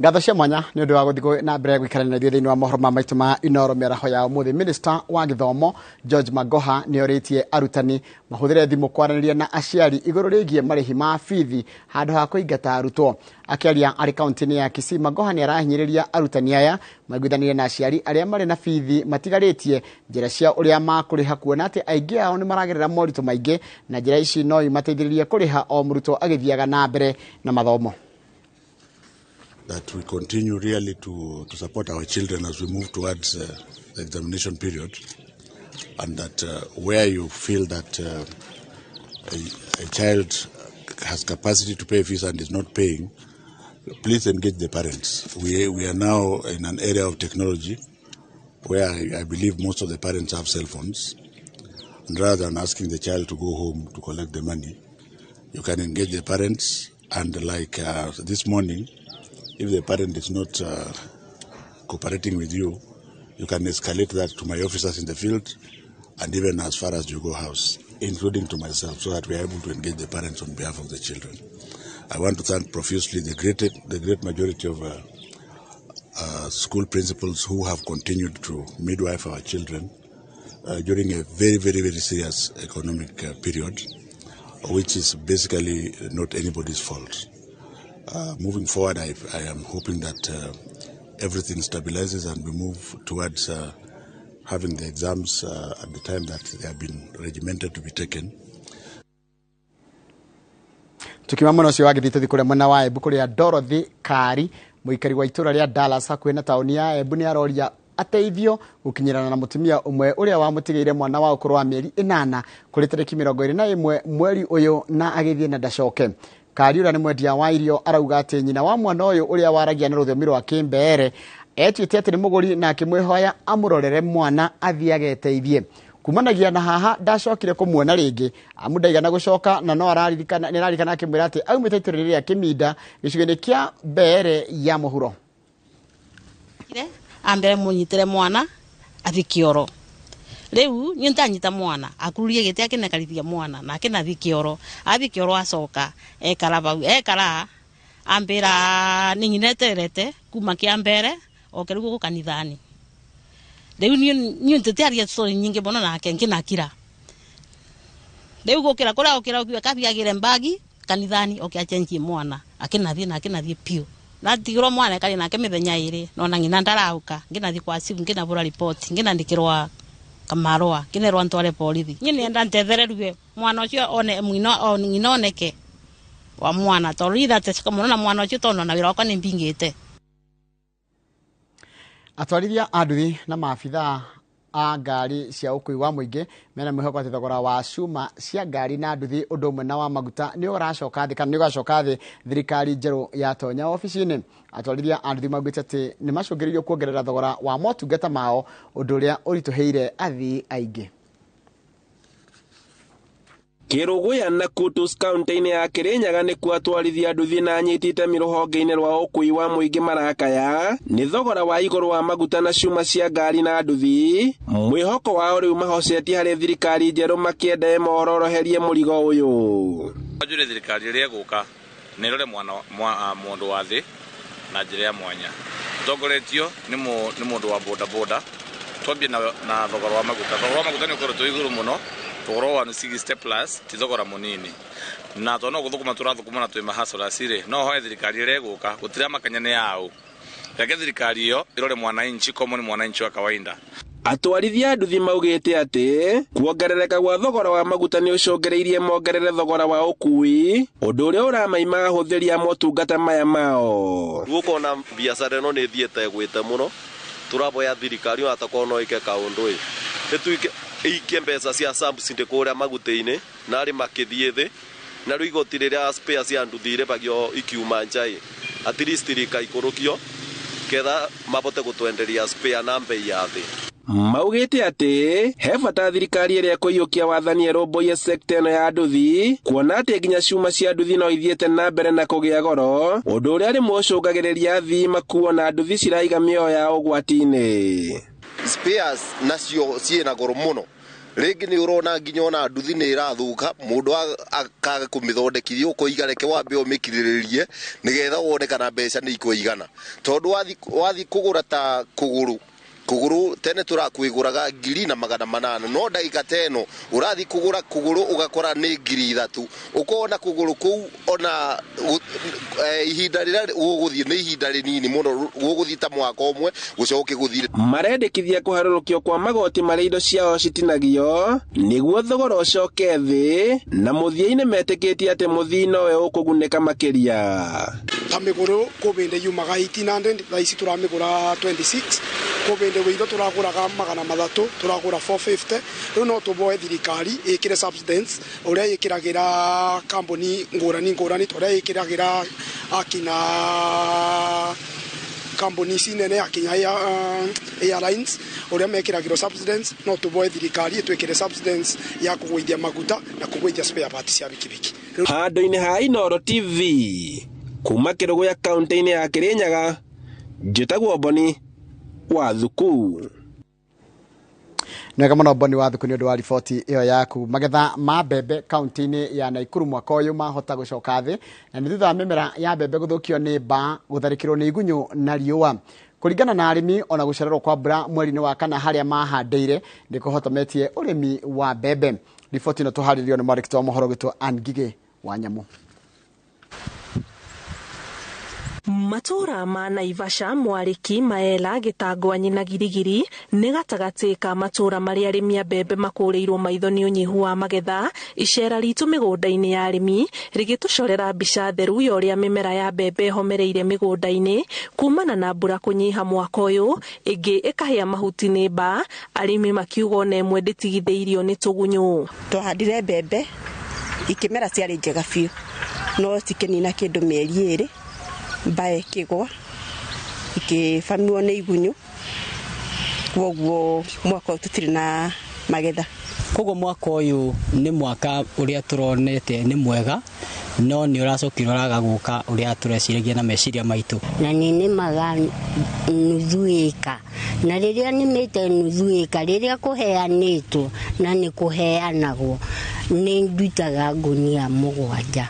Ngatho cia mwanya nĩ ũndũ wa gũthiĩ na mbere gũikarania na ithuĩ thĩinĩ wa mohoro ma maitũ ma Inooro mĩaraho ya ũmũthĩ. Minister wa gĩthomo George Magoha nĩ orĩtie arutani mahũthĩre thimũ kwaranĩria na aciari igũrũ rĩgiĩ marĩhi ma bithi handũ ha kũingata arutwo. Akĩaria arĩ kaunti-inĩ ya Kisii, Magoha nĩ arahinyĩrĩria arutani aya maiguithanĩrie na aciari arĩa marĩ na bithi matigarĩtie njĩra cia ũrĩa makũrĩha, kuona atĩ aingĩ ao nĩ maragerera moritũ maingĩ, na njĩra ici no imateithĩrĩrie kũrĩha o mũrutwo agĩthiaga na mbere na mathomo. That we continue really to support our children as we move towards the examination period, and that where you feel that a child has capacity to pay fees and is not paying, please engage the parents. We are now in an area of technology where I believe most of the parents have cell phones, and rather than asking the child to go home to collect the money, you can engage the parents. And like this morning, if the parent is not cooperating with you, you can escalate that to my officers in the field and even as far as Jugo House, including to myself, so that we are able to engage the parents on behalf of the children. I want to thank profusely the great majority of school principals who have continued to midwife our children during a very, very, very serious economic period, which is basically not anybody's fault. Moving forward, I am hoping that everything stabilizes and we move towards having the exams at the time that they have been regimented to be taken. Tukiuma mwena ũcio wa gĩthiĩ tũthiĩ kũrĩa mwena wa Embu kũrĩa Dorothy Kari, mũikari wa itũra rĩa Dallas hakuhĩ na taũni ya Embu, nĩ aroria ateithio gũkinyĩrana na mũtumia ũmwe ũrĩa wamũtigĩire mwana wa ũkũrũ wa mĩeri 8 kũrĩ tarĩki 21 mweri ũyũ na agĩthiĩ na ndacoke. Kari ũrĩa nĩ mwendia wa irio arauga atĩ nyina wa mwana ũyũ ũrĩa waragia na rũthiomi rwa Kĩmbeere etuĩte atĩ nĩ mũgũri na akĩmwĩhoya amũrorere mwana athiĩ ageteithie. Kumanagia na haha ndacokire kũmuona rĩngĩ amu ndaigana gũcoka, na no araririkana nĩararikana akĩmwĩra atĩ aumĩte itũũra rĩa Kĩminda gĩcigo-inĩ kĩa Mbeere ya mũhuro. Ambere munyitire mwana athi kioro Riu ni ntanyita mwana akururie gite akinekarithia mwana na akinathi kioro athi kioro acoka ekara bau ekara ambira ni nyineterete kuma kia mbere oke riu guku kanithani. Riu ni ntetiaria story nyingi muno nake nginakira. Riu gukira kuria gukira ukiwa kathiagire mbagi kanithani oke achenjie mwana akinathi na akinathi piu. Natigirwo mwana kari nake mithenya iri nona ngina ndarauka nginathi kwa simu nginabura report nginandikirwa kamarua nginerwa ntware borithi. Nyine enda ntethererue mwana ucio one mwino nginoneke wa mwana tondu ithateceka muno na mwana ucio tondu na wira wakwa ni mbingite. Atwarithia a nduthi na maabithaa a ngari cia ũkui wa mũingĩ mena mwĩhoko atĩ thogora wa cuma cia ngari na nduthi ũndũ ũmwe na wa maguta nĩ ũracoka thĩ kana nĩ ũgacoka thĩ thirikari njerũ yatonya obici-inĩ. Atwarithia a nduthi maugĩte atĩ nĩ macũngĩrĩirio kuongerera thogora wa motungata mao ũndũ ũrĩa ũritũhĩire athii aingĩ. Kĩrũgũya na Kutus kaunti-inĩ ya Kĩrĩnyaga nĩkuo atwarithia nduthi na anyiti itemi rũhonge-inĩ rwa ũkui wa mũingĩ marakaya nĩ thogora wa igũrũ wa maguta na cuma cia ngari na nduthi. Mwĩhoko wao rĩu mahocetie harĩ thirikari njerũ makĩenda ĩmororoherie mũrigo ũyũ. Njũre thirikari ĩrĩa ĩgũka nĩ ĩrore mwana mũndũ wa thĩ na njĩra ya mwanya tongoretio nĩ mũndũ wa boda boda. Twambie na thogora wa maguta. Thogora wa maguta nĩ ũkoretwo igũrũ mũno. Thogora wa 160 plus ti thogora munini na tono guthukuma turathukuma na twi mahasura cire no hoe thirikari ĩrĩa ĩgũka gutira makanya nĩ yao reke thirikari iyo irore mwananchi common mwananchi wa kawaida. Atwarithia nduthi maugĩte atĩ kuongerereka gwa thogora wa maguta nĩ ũcũngĩrĩirie mongerere thogora wa ũkui ũndũ ũrĩa ũramaima ahũthĩri a motungata maya mao. Rĩu ũkona biacara ĩno nĩ ĩthiĩte ĩgwĩte mũno tũraboya thirikari ona takorwo no ĩke kaũndũ ĩ ĩtuĩke ikie mbeca cia subsidy kũrĩa maguta-inĩ na arĩ makĩthiĩ thĩ na rĩu igoti rĩrĩa spare cia nduthi irĩhagio ikiuma nja ĩ at least rĩkaikũrũkio ketha mabote gũtwenderia spare na mbei ya thĩ. Maugĩte atĩ he bata thirikari ĩrĩa ĩkũiyũkia wathani ĩrũmbũiye sekta ĩno ya nduthi kuona atĩ nginya cuma cia nduthi no ithiĩte na mbere na kũgĩa goro ũndũ ũrĩa rĩmwe ũcũngagĩrĩria athii makuo na nduthi ciraiga mĩoyo yao ũgwati-inĩ. Spares nacio ciĩna goro mũno rĩngĩ nĩ ũrona nginya ona nduthi nĩ ĩrathũka mũndũ akaga kũmĩthondekithia ũkoiga reke wambe ũmĩkirĩrĩrie nĩgetha wone kana mbeca nĩ ikũigana tondũ wathi kũgũra ta kũgũrũ kũgũrũ tene tũrakwĩgũraga 1800 no ndagĩka ta ĩno ũrathi kũgũra kũgũrũ ũgakora nĩ 3000 ũkona kũgũrũ kũu ona ihinda rĩrĩa gũgũthiĩ nĩ ihinda rĩnini mũno gũgũthiĩ ta mwaka ũmwe gũcoke gũthire. Marendekithia kũharũrũkio kwa magoti marĩa indo ciao citinagio nĩguo thogora ũcoke thĩ na mũthia-inĩ metĩkĩtie atĩ mũthii nowe ũkũgunĩka makĩria. Ta mĩgũrũ kũbĩndĩ yumaga 1800 thaa ici tũramĩgũra 26 kũbĩndĩ wĩitho tũragũraga 300 tũragũra 450 rĩu no tũboe thirikari ĩkĩre subsidence ũrĩa ĩkĩragĩra kambuni ngũrani ngũrani ta ũrĩa ĩkĩragĩra akina kambuni ici nene akinya airlines ũrĩa mekĩragĩrwo subsidence no tũboe thirikari ĩtwĩkĩre subsidence ya kũgũithia maguta na kũgũithia spare parts cia bikibiki. Handũ-inĩ ha Inooro TV kuma Kĩrũgũya kaunti-inĩ ya Kĩrĩnyaga njĩtagwo Boni wa Thuku. Nega muno Boni wa Thuku nĩ ũndũ wa riboti ĩyo yaku. Magetha ma mbembe kaunti-inĩ ya Nakuru mwaka ũyũ mahota gũcoka thĩ na nĩ thutha wa mĩmera ya mbembe gũthũkio nĩ mbaa gũtharĩkĩrwo nĩ igunyũ na riũa. Kũringana na arĩmi ona gũcererwo kwa mbura mweri-inĩ wa kana harĩa mahandĩire nĩ kũhotometie ũrĩmi wa mbembe. Riboti ĩno tũharĩrĩirio nĩ mwandĩki wa mohoro witũ Ann Ngigĩ wa Nyamu. Matũra ma Naivasha, Mwarĩki, Maela, Gĩtangwanyi na Girigiri nĩ gatagatĩ ka matũra marĩa arĩmi a mbembe makũrĩirwo maitho nĩ ũnyihu wa magetha. Icera ritũ mĩgũnda-inĩ ya arĩmi rĩgĩtũcorera mbica theru ya ũrĩa mĩmera ya mbembe ĩhomereire mĩgũnda-inĩ kumana na mbura kũnyiha mwaka ũyũ, ĩngĩ ĩkahĩa mahuti nĩ mbaa, arĩmi makiuga ona ĩmwe ndĩtigithĩirio nĩ tũgunyũ. Twahandire mbembe ikĩmera ciarĩ njega biũ no cikĩnina kĩndũ mĩeri ĩrĩ mbae ĩkĩgwa ikĩbamiwo nĩ igunyũ kwoguo mwaka ũyũ tũtirĩ na magetha. Koguo mwaka ũyũ nĩ mwaka ũrĩa tũronete nĩ mwega No nĩ ũracokire ũraga gũka ũrĩa tũreciragia na meciria maitũ. Na nĩ nĩmaga nuthu ĩka, na rĩrĩa nĩmĩte nuthu ĩka, rĩrĩa kũheanĩtwo na nĩ kũheanagwo, nĩ ndutaga ngunia 7.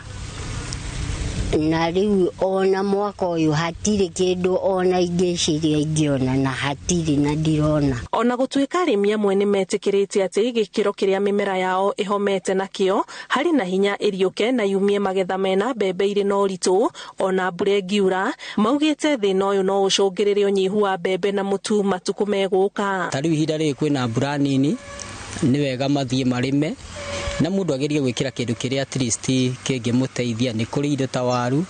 Na rĩu ona mwaka ũyũ hatirĩ kĩndũ ona ingĩciria ingĩona, na hatirĩ na ndirona. Ona gũtuĩka arĩmi amwe nĩ metĩkĩrĩte atĩ gĩkĩro kĩrĩa mĩmera yao ĩhomete nakĩo harĩ na hinya ĩriũke na yumie magetha mena mbembe irĩ na ũritũ ona mbura ĩngiura, maugĩte thĩna ũyũ no ũcũngĩrĩre ũnyihu wa mbembe na mũtu matukũ megũka. Ta rĩu ihinda rĩrĩ kwĩna mbura nini, nĩ wega mathiĩ marĩme na mũndũ agerie gwĩkĩra kĩndũ kĩrĩa at least kĩngĩmũteithia. Nĩ kũrĩ indo ta waru,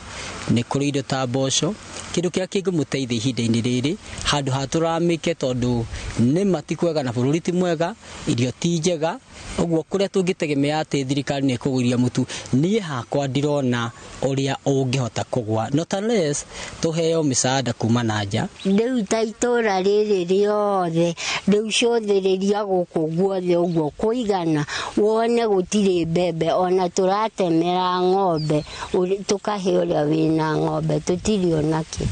nĩ kũrĩ indo ta mboco, kĩndũ kĩrĩa kĩngĩmũteithia ihinda-inĩ rĩrĩ handũ ha tũramĩke, tondũ nĩma ti kwega na bũrũri ti mwega, irio ti njega. Ũguo kũrĩa tũngĩtegemea atĩ thirikari nĩ ĩkũgũria mũtu, niĩ hakwa ndirona ũrĩa ũngĩhota kũgwa, not unless tũheo mĩsaada kuma na nja. Rĩu ta itũra rĩrĩ rĩothe rĩu cũthĩrĩria gũkũ guothe ũguo kũigana, wone gũtirĩ mbembe, ona tũratemera ng'ombe tũkahe ũrĩa wĩna ng'ombe, tũtirĩ ona kĩ.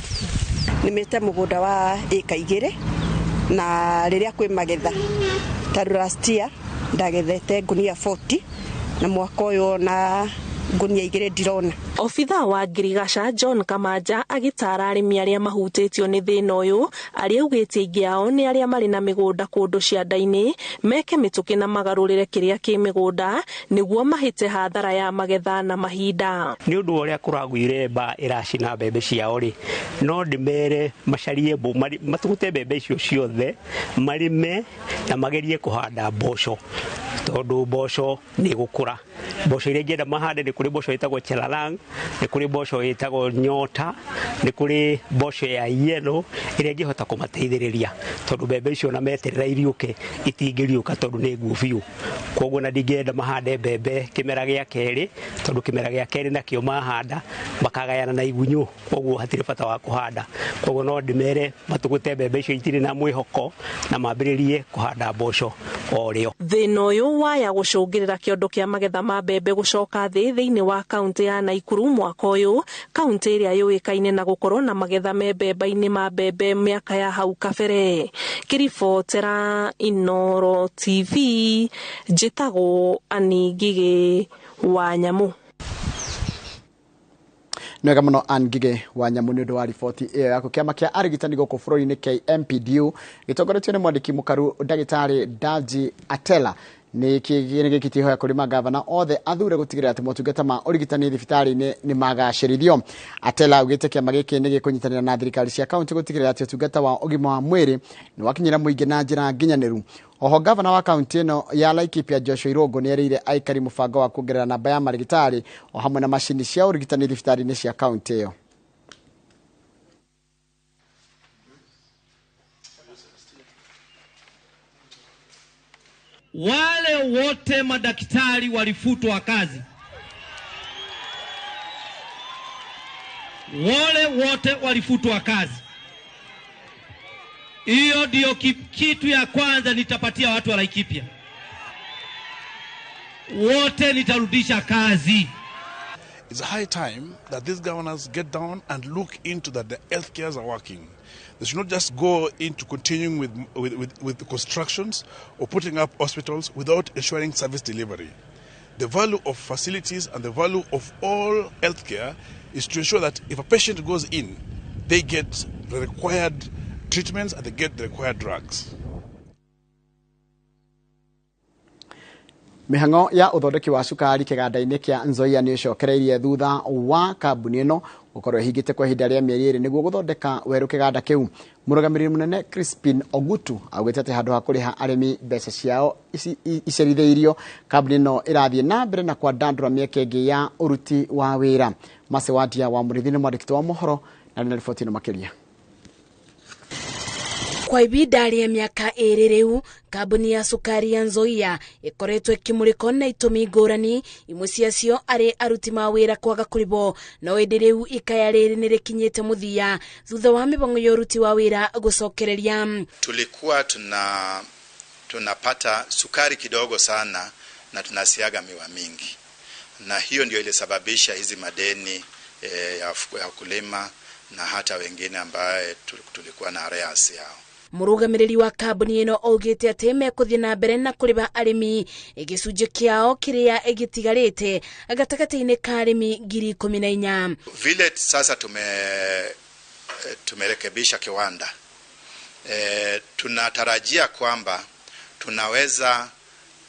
Nĩmĩte mũgũnda wa ĩka 2 na rĩrĩa kwĩ magetha ta last year ndagethete ngunia 40 na mwaka ũyũ na ngunia 2 ndirona. Obitha wa ngirigaca John Kamaja agĩtara arĩmi arĩa mahutĩtio nĩ thĩna ũyũ, arĩa augĩte aingĩ ao nĩ arĩa marĩ na mĩgũnda kũndũ cianda-inĩ, meke mĩtũkĩ na magarũrĩre kĩrĩa kĩ mĩgũnda nĩguo mahĩte hathara ya magetha na mahinda. Nĩ ũndũ wa ũrĩa kũragũire mbaa ĩracina mbembe ciao rĩ, no ndĩmere macarie matugute mbembe icio ciothe, marĩme na magerie kũhanda mboco, tondũ mboco nĩ ĩgũkũra. Mboco iria ingĩenda mahande nĩ kũrĩ mboco ĩtagwo Chelalang, nĩ kũrĩ mboco ĩtagwo Nyota, nĩ kũrĩ mboco ya yellow ĩrĩa ĩngĩhota kũmateithĩrĩria, tondũ mbembe icio ona meterera iriũke itingĩriũka tondũ nĩ nguũ biũ. Koguo na ndingĩenda mahande mbembe kĩmera gĩa kerĩ, tondũ kĩmera gĩa kerĩ nakĩo mahanda makagayana na igunyũ, koguo hatirĩ bata wa kũhanda. Koguo no ndĩmere matugute mbembe icio itirĩ na mwĩhoko na mambĩrĩrie kũhanda mboco o rĩo. Thĩna ũyũ waya gũcũngĩrĩra kĩondo kĩa magetha ma mbembe gũcoka thĩ thĩinĩ wa kaunti ya Naikuru mwaka ũyũ, kaunti ĩrĩa yũĩkaine na gũkorwo na magetha me mbembe-inĩ ma mbembe mĩaka ya hau kabere. Kĩribotera Inooro TV, njĩtagwo Ann Ngigĩ wa Nyamu. Nĩwega mũno Ann Ngigĩ wa Nyamu nĩ ũndũ wa riboti ĩyo yaku. Kĩama kĩa arigitani gũkũ bũrũri-inĩ KMPDU gĩtongoretio nĩ mwandĩki mũkaru ndagĩtarĩ Daji Atela nĩ gĩkĩtie ihoya kũrĩ magavana othe athure gũtigĩrĩra atĩ motungata ma ũrigitani thibitarĩ-inĩ nĩ magacĩrithio. Atela augĩte kĩama gĩkĩ nĩ gĩkũnyitanĩra na thirikari cia kaunti gũtigĩrĩra atĩ ũtungata wa ũgima wa mwĩrĩ nĩ wakinyĩra mũingĩ na njĩra nginyanĩru. Oho gavana wa kaunti ĩno ya Laikipia Joshua Irũngũ nĩ erĩire aikari mũbango wa kuongerera namba ya marigitari o hamwe na macini cia ũrigitani thibitarĩ-inĩ cia kaunti ĩyo. Wale wote madaktari walifutwa kazi, wale wote walifutwa kazi. Hiyo ndio kitu ya kwanza nitapatia watu wa Laikipia. Wote nitarudisha kazi. It's high time that these governors get down and look into that the health cares are working. They should not just go into continuing with the constructions or putting up hospitals without ensuring service delivery. The value of facilities and the value of all healthcare is to ensure that if a patient goes in, they get the required treatments and they get the required drugs. Mĩhang'o ya ũthondeki wa cukari kĩganda-inĩ kĩa Nzoia nĩ ĩcokereirie thutha wa kambuni ĩno gũkorwo ĩhingĩte kwa ihinda rĩa mĩeri 2 nĩguo gũthondeka werũ kĩganda kĩu. Mũrũgamĩrĩri mũnene Crispin Ogutu augĩte atĩ handũ ha kũrĩha arĩmi mbeca ciao icerithĩirio, kambuni ĩno ĩrathiĩ na mbere na kwandandũra mĩeke ĩngĩ ya ũruti wa wĩra. Mercy Wandia wa Mũrĩithi nĩ mwandĩki wa mohoro na nĩ riboti ĩno makĩria. Kwa ibinda rĩa mĩaka 2 rĩu, kambuni ya cukari ya Nzoia ĩkoretwo ĩkĩmũrĩkwo na itũmi ngũrani, imwe ciacio arĩ aruti ma wĩra kwaga kũrĩhwo, no ĩndĩ rĩu ikaya rĩrĩ nĩ rĩkinyĩte mũthia thutha wa mĩbango ya ũruti wa wĩra gũcokereria. Tulikuwa tunapata sukari kidogo sana na tunasiaga miwa mingi, na hiyo ndio ilisababisha hizi madeni ya wakulima na hata wengine ambaye tulikuwa na arrears yao. Mũrũgamĩrĩri wa kambuni ĩno augĩte atĩ mekũthiĩ na mbere na kũrĩha arĩmi gĩcunjĩ kĩao kĩrĩa gĩtigarĩte gatagatĩ-inĩ ka arĩmi 14,000. Vile sasa tumerekebisha kiwanda, tunatarajia kwamba tunaweza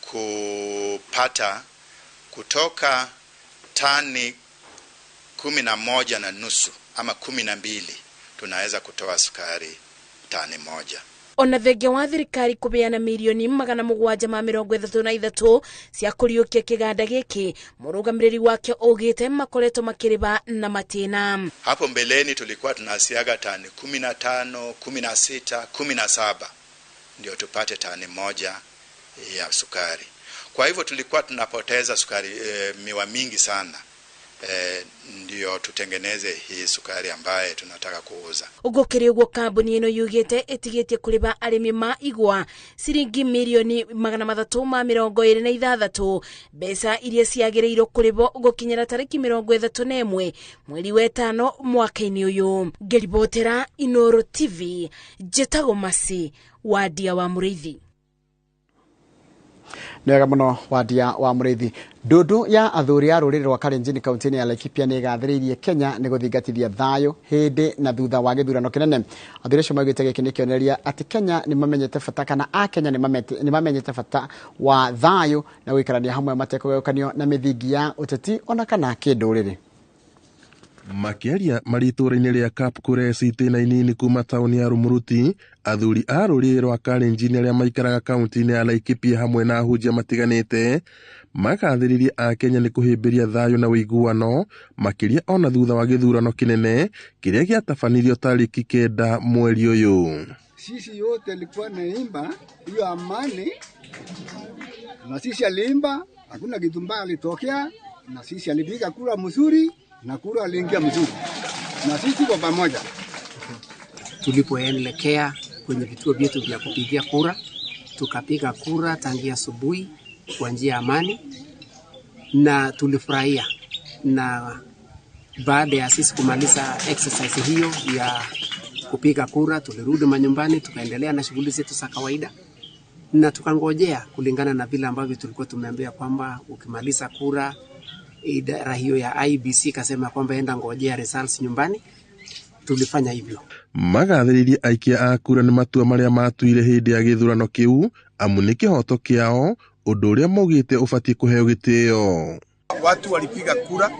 kupata kutoka tani 11.5 ama 12 tunaweza kutoa sukari tani moja. Ona thengia wa thirikari kubeana milioni 733 cia kũriũkia kĩganda gĩkĩ, mũrũgamĩrĩri wake augĩte makoretwo makĩrĩba na matĩna. Hapo mbeleni tulikuwa tunasiaga tani 15, 16, 17 ndio tupate tani moja ya sukari. Kwa hivyo tulikuwa tunapoteza sukari miwa mingi sana. Ndio tutengeneze hii sukari ambaye tunataka kuuza. Gũkĩrĩ ũguo kambuni ĩno yugĩte ĩtigĩtie kũrĩha arĩmi ma igwa ciringi milioni 326 mbeca iria ciagĩrĩirwo kũrĩhwo gũkinyĩra tarĩki 31 mweri wa 5 mwaka-inĩ ũyũ. Ngĩribotera Inooro TV, njĩtagwo Masi Wadia wa Mũrĩithi. Nĩwega mũno Wadia wa Mũrĩithi. Ndundu ya athuri a rũrĩrĩ rwa Kalenjin kaunti-inĩ ya Laikipia nĩ ĩgathĩrĩirie Kenya nĩ gũthingatithia thayũ hĩndĩ na thutha wa gĩthurano kĩnene. Athuri acio maugĩte gĩkĩ nĩ kĩonereria atĩ Kenya nĩ mamenyete bata kana a Kenya nĩ mamenyete bata wa thayũ na gũikarania hamwe matekũgayũkanio na mĩthingi ya ũteti ona kana kĩndũrĩrĩ. Makĩaria marĩ itũũra-inĩ rĩa Kapkures itĩna-inĩ kuma taũni ya Rumuruti, athuri a rũrĩrĩ rwa Kalenjin arĩa maikaraga kaunti-inĩ ya Laikipia hamwe na ahunjia matiganĩte magathĩrĩria Akenya nĩ kũhĩmbĩria thayũ na ũiguano makĩria ona thutha wa gĩthurano kĩnene kĩrĩa gĩatabanirio tarĩki 9 mweri ũyũ. Sisi yote alikuwa naimba hiyo amani, na sisi aliimba, hakuna kitu mbaya alitokea, na sisi alipiga kura mzuri na kura aliingia mzuri, na sisi kwa pamoja. Tulipoelekea kwenye vituo vyetu vya kupigia kura, tukapiga kura tangia asubuhi kwa njia ya amani na tulifurahia. Na baada ya sisi kumaliza exercise hiyo ya kupiga kura, tulirudi manyumbani tukaendelea na shughuli zetu za kawaida na tukangojea kulingana na vile ambavyo tulikuwa tumeambiwa kwamba ukimaliza kura, idara hiyo ya IBC kasema kwamba enda ngojea results nyumbani. Tulifanya hivyo. Magathĩrĩirie aikia a kura nĩ matua marĩa matuire hĩndĩ ya gĩthurano kĩu amu nĩ kĩhoto kĩao, ũndũ ũrĩa maugĩte ũbatiĩ kũheo gĩtĩo. Watu walipiga kura,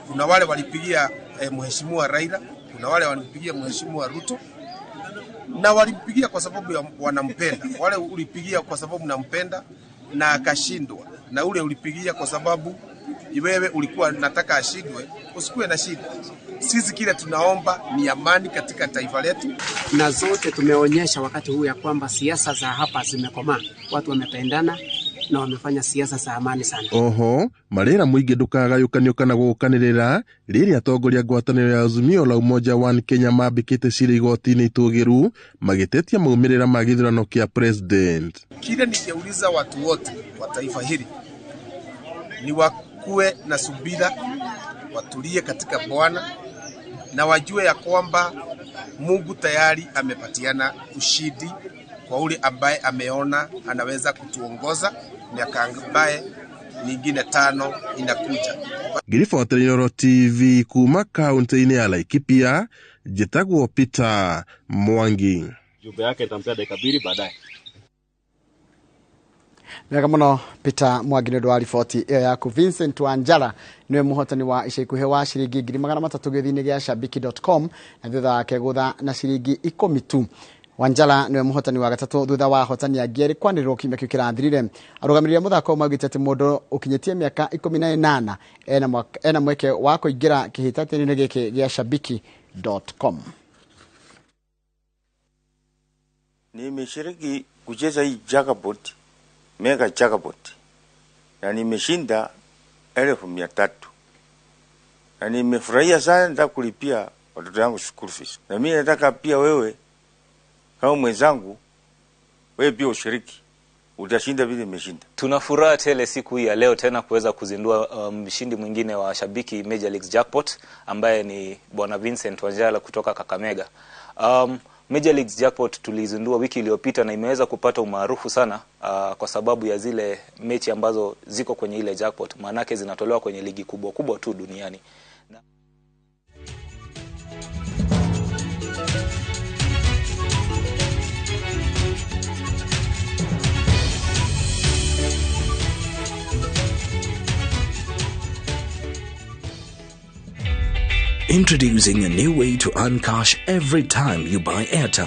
kuna wale walipigia Mheshimiwa Raila, kuna wale walipigia Mheshimiwa Ruto, na walimpigia kwa sababu ya wanampenda. Wale ulipigia kwa sababu nampenda na akashindwa, na ule ulipigia kwa sababu wewe ulikuwa nataka ashindwe, usikuwe na shida. Sisi kile tunaomba ni amani katika taifa letu. Na zote tumeonyesha wakati huu ya kwamba siasa za hapa zimekomaa, watu wamependana na wamefanya siasa za amani sana. Oho marera muingi ndukagayũkanio kana gũkanĩrĩra rĩrĩa atongoria ngwatanĩro ya Azimio la Umoja One Kenya mambĩkĩte cira igoti-inĩ itũgĩru magĩtetia maumĩrĩra ma gĩthurano kĩa president. Kile ningeuliza watu wote wa taifa hili ni wakuwe na subira, watulie katika Bwana na wajue ya kwamba Mungu tayari amepatiana ushindi kwa ule ambaye ameona anaweza kutuongoza miaka ambaye nyingine 5 inakuja. Ngiribotera Inooro TV kuma kaunti-inĩ ya Laikipia, njĩtagwo Peter Mwangi. Jumbe yake nitampea dakika 2 baadaye. Wega muno Peter Mwangi nĩ ũndũ wa riboti ĩyo yaku. Vincent Wanjala nĩwe mũhotani wa ica ikuhĩ wa ciringi 300,000 gĩthii-inĩ gĩa shabiki.com na thutha wake gũtha na ciringi 10 tu. Wanjala nĩwe mũhotani wa gatatũ thutha wa ahotani angĩ erĩ kwanĩrĩrwo kiumia kĩu kĩrathirire. Arũgamĩrĩri a mũthako maugĩte atĩ mũndũ ũkinyĩtie mĩaka 18 ena mweke wa kũingĩra kĩhĩtahĩtano-inĩ gĩkĩ gĩa shabiki.com. Nimeshiriki kucheza hii jackpot, mega jackpot, na nimeshinda 300,000 na nimefurahia sana. Nataka kulipia watoto yangu school fees, na mimi nataka pia wewe kama mwenzangu, wewe pia ushiriki Utashinda vile nimeshinda. Tuna furaha tele siku hii ya leo tena kuweza kuzindua mshindi mwingine wa Shabiki Major Leagues Jackpot ambaye ni Bwana Vincent Wanjala kutoka Kakamega. Major Leagues Jackpot tulizindua wiki iliyopita na imeweza kupata umaarufu sana kwa sababu ya zile mechi ambazo ziko kwenye ile jackpot, maanake zinatolewa kwenye ligi kubwa kubwa tu duniani. Introducing a new way to earn cash every time you buy airtime.